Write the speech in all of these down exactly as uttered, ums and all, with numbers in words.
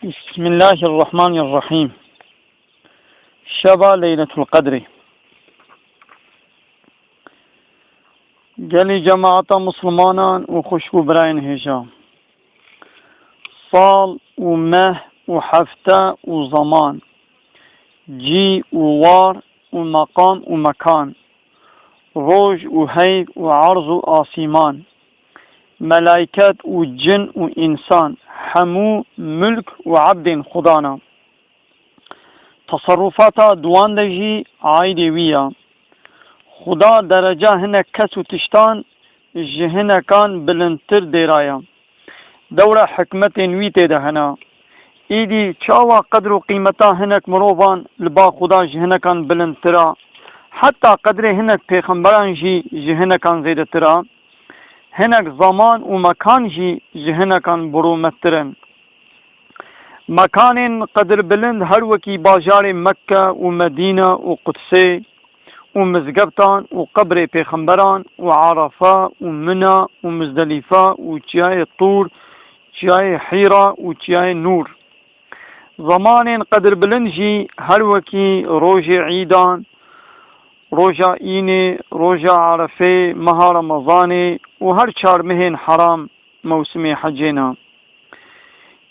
Bismillahirrahmanirrahîm. Şeva Leyletul Qedrê. Gelî cemaeta Muslimanan û xwişk û birayên hêja. Sal û meh û hefte û zeman, cî û war û meqam û mekan, roj û heyv û erz û asîman, melaiket û cin û însan, hemû mulk û ebdên Xudan a. Teserrufata di wan de jî aîdê wî ya. Xuda dereca hinek kes û tiştan ji hinekan bilindtir dêraya. Dewra hikmetên wî tê de hene. Îdî çawa qedr û qîmeta hinek mirovan li ba Xuda ji hinekan bilindtir a? Heta qedrê hinek pêxemberan jî ji hinekan zêdetir a. Hinek zeman û mekan jî ji hinekan bi rûmettir in. Mekanên qedirbilind her wekî bajarê Mekke û Medîne û Qudsê û mizgeftan û qebrê pêxemberan û Erefe û Mina û Mizdelîfe û çiyayê Tûr, çiyayê Hîra û çiyayê Nûr. Zemanên qedirbilind jî her wekî rojê îdan, roja înê, roja Erefê, meha Remezanê û her çar mehên heram mewsimê hecê ne.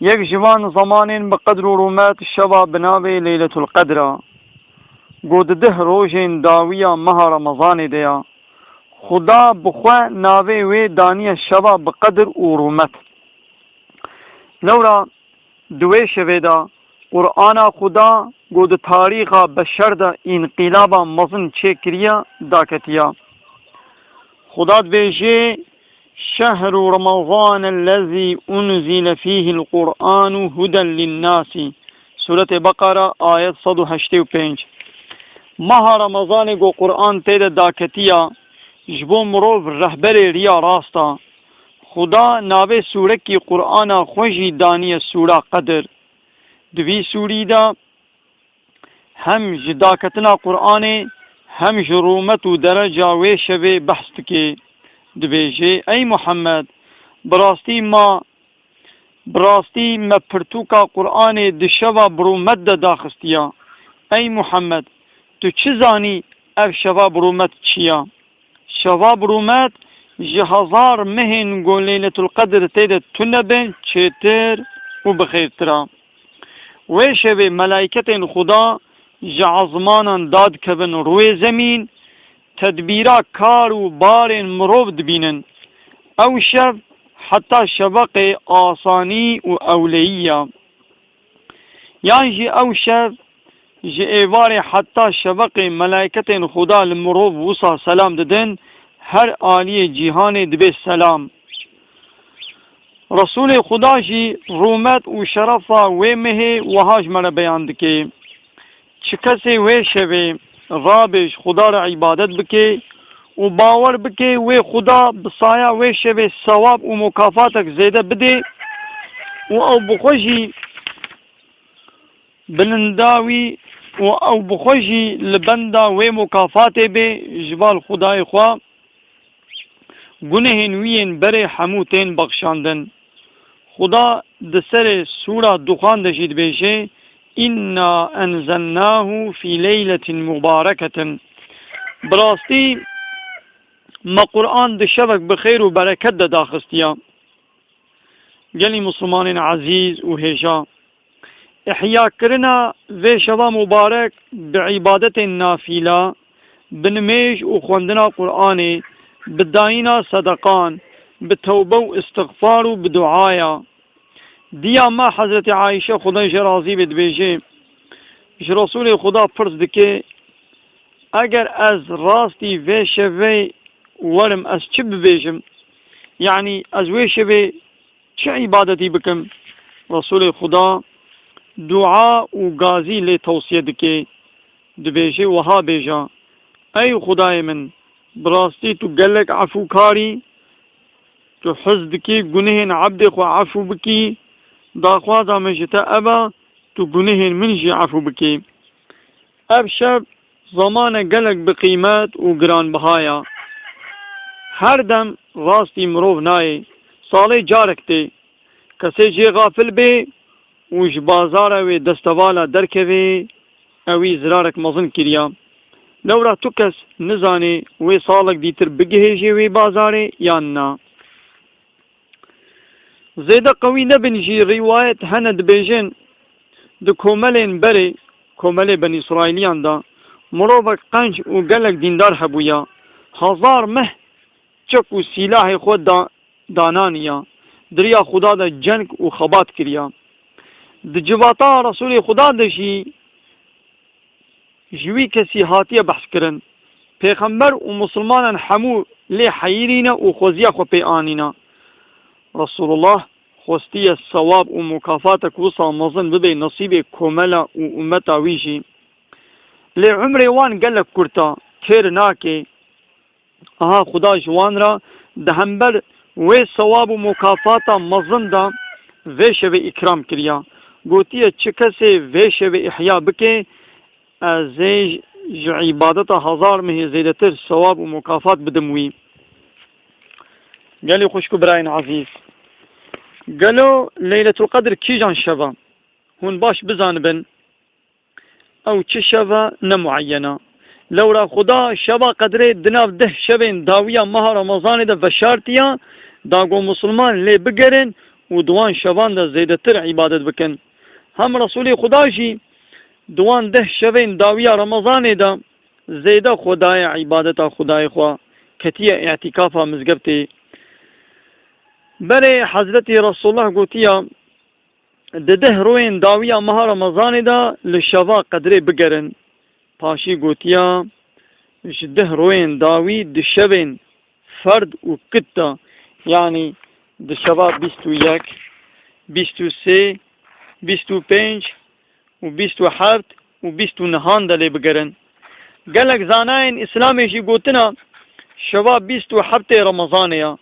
Yek ji van zemanên bi qedr û rûmet şeva bi navê Leyletul Qedr a, ku di deh rojên dawiya meha Remezanê de ya. Xuda bi xwe navê wê daniye şeva bi qedr û rûmet. Lewra di wê şevê de Qur'ana Xuda ku di tarîxa beşer de înqîlaba mezin çêkiriye, daketiya. Xuda dibêje, "Şehru Remezan ellezî unzile fîhil Qur'anu huden linnasî." Sûretê Beqara, ayet sed û heştê û pênc. Meha Remezanê ku Qur'an tê de daketiya, ji bo mirov rehberê riya rast a. Xuda navê sûrekî Qur'ana xwe jî daniye Sûra Qedir. Di vî sûrî de hem ji daketina Qur'anê hem ji rûmet û dereca wê şevê behs dike. Dibêje, Ey Muhammed, bi rastî ma, bi rastî me pirtûka Qur'anê di şeva bi rûmet de daxistiya. Ey Muhammed, tu çi zanî ev şeva bi rûmet çi ya? Şeva bi rûmet ji hezar mehên ku Leyletul Qedr tê de tune bin çêtir û bixêrtir a. Wê şevê melayketên Xuda ji ezmanan dadikevin rûyê zemîn, tedbîra kar û barên mirov dibînin. Ew şev heta şeveqê asanî û ewleyî ya. Yan jî ew şev ji êvarê heta şeveqê melayketên Xuda li mirov wisa selam didin, her aliyê cîhanê dibê selam. Resûlê Xuda jî rûmet û şerefa wê mehê wiha ji me re beyan dike. Çi kesê wê şevê rabe ji Xuda re îbadet bike û bawer bike wê Xuda bi saya wê şevê sewab û mukafatek zêde bidê û ew bi xwe jî bilinda wî û ew bi xwe jî li benda wê mukafatê bê ji val Xudayê xwe, gunehên wî yên berê hemû tên bexşandin. Xuda di serê Sûra Duxan de jî dibêje, "Inna enzelnahu fî leyletin mubareketin." Bi rastî me Qur'an di şevek bi xêr û bereket de daxistiya. Gelî Mislimanên ezîz û hêja, Îhyakirina vê şeva mubarek bi îbadetên nafîla, bi nimêj û xwendina Qur'anê, bi dayîna sedeqan, bi tewbe û îstixfar û bi duaya. Diya me Hezretî Ayşe, Xuda jê razî be, dibêje, ji Resûlê Xuda pirs dike, Eger ez rastî vê şevê werim, ez çi bibêjim? Yanî ez wê şevê çi îbadetî bikim? Resûlê Xuda dua û gazî lê tewsiye dike. Dibêje, wiha bêje, Ey Xudayê min, bi rastî tu gelek efûkar î, tu hez dikî gunehên ebdê xwe efû bikî, daxwaza min ji te ev e, tu gunehên min jî efû bikî. Ev şev zamane gelek bi qîmet û giranbiha ye. Her dem rastî mirov nayê. Salê carek tê. Kesê jê xafil bê, û ji bazara wê destevala derkevê, ewî zirarek mezin kiriya. Lewra tu kes nizanê wê salek dîtir bigihêjê wê bazarê yan na. Zêde qewî nebin jî rîwayet hene dibêjin, di komelên berê, komelê Benî Îsraîliyan de, mirovek qenc û gelek dîndar hebûya. Hezar meh çek û sîlahê xwe da, dananiya, di riya Xuda de ceng û xebat kiriya. Di civata Resûlê Xuda de jî ji wî kesî hatiye behs kirin. Pêxember û misilmanan hemû lê heyirîne û xweziya xwe pê anîne. Resulullah xwestiye sewab û mukafatek wisa mezin bibe nesîbê komela û ummeta wî jî. Lê umrê wan gelek kurt e, têr nake. Aha Xuda ji wan re di hember wê sewab û mukafata mezin de vê şevê îkram kiriya. Gotiye, çi kesê vê şevê îhya bike, ez ê ji îbadeta hezar mehê zêdetir sewab û mukafat bidim wî. Gelî xwişk û birayên ezîz, gelo Leyletul Qedr kîjan şeva? Hûn baş bizanibin. Ew çi şeva ne mueyyena. Lewra Xuda şeva Qedrê di nav deh şevên dawiya meha Remezanê de veşartiya, da ku misilman lê bigerin û di wan şevan de zêdetir îbadet bikin. Hem Resûlê Xuda jî di wan deh şevên dawiya Remezanê de zêde xwe daye îbadeta Xudayê xwe, ketiye îtîkafa mizgeftê. Berê Hezretî Resulullah gotiya, di deh royên dawiya meha Remezanê de li şeva Qedrê bigerin. Paşî gotiya, ji deh royên dawî di şevên ferd û kit de, yanî di şeva bîst û yek, bîst û sê, bîst û pênc û bîst û heft û bîst û nehan de lê bigerin. Gelek zanayên Îslamê jî gotina şeva bîst û heftê Remezanê ya.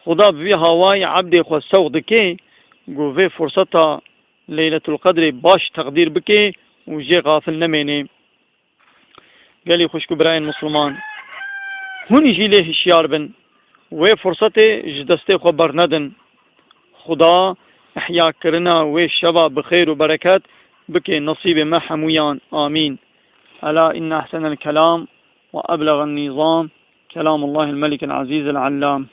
Xuda bi vî hawayî ebdê xwe sewq dike ku vê furseta Leyletul Qedrê baş teqdîr bike û jê xafil nemêne. Gelî xwişk û birayên Misliman, hûn jî lê hişyar bin, wê fursetê ji destê xwe bernedin. Xuda ihyakirina wê şeva bi xêr û bereket bike nesîbê me hemûyan. Amîn. Ela inne ehsenel kelam ve eblegan nîzam, kelamullahil melikil ezîzil allam.